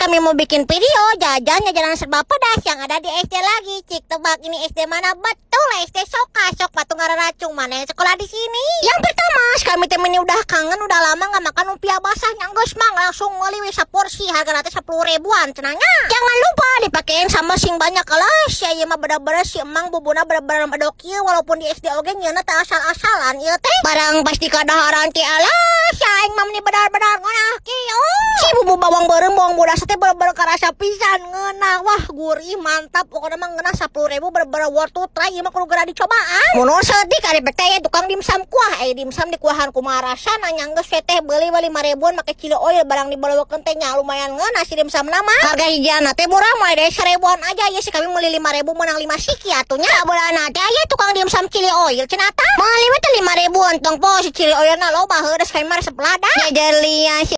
Kami mau bikin video jajan jajanan serba pedas yang ada di SD lagi. Cik, tebak ini SD mana? Betul, SD Soka. Sok patung racung mana yang sekolah di sini. Yang pertama, kami teh ini udah kangen, udah lama nggak makan lumpia basah. Geus, Mang, langsung meuli we saporsi, harga teh 10 ribuan cenah nya. Jangan lupa dipakein sama sing banyak kelas. Ya ieu mah bener-bener si emang bubuna bener-bener medok ieu, walaupun di SD oge nyeuna teh asal-asalan ieu teh. Barang pasti kadaharan teh, alah, si aing mah meni benar-benar ngeunah kieu. Si bumbu bawang beureum, bawang bodas teh bener-bener karasa pisan ngeunah. Wah, gurih, mantap, pokoknya mah ngeunah. 10 ribu bener-bener worth to try, ieu mah kudu geura dicobaan. Mun sedih kali teh ya tukang dimsum kuah, dimsum di kuahan kumaha rasana nya, geus we teh beuli we 5 ribuan make chili oil, barang dibalawakeun teh nya lumayan ngeunah si dimsum nama. Harga hijian teh murah, mulai dari 1 ribuan aja ya. Si kami meuli 5 ribu menang 5 siki atuh nya. Sabeulana teh aya tukang dimsum chili oil cenah tah. Meuli we teh 5 ribuan, tong po si chili oil na loba, heueuh, kami mah resep lada. Jelian si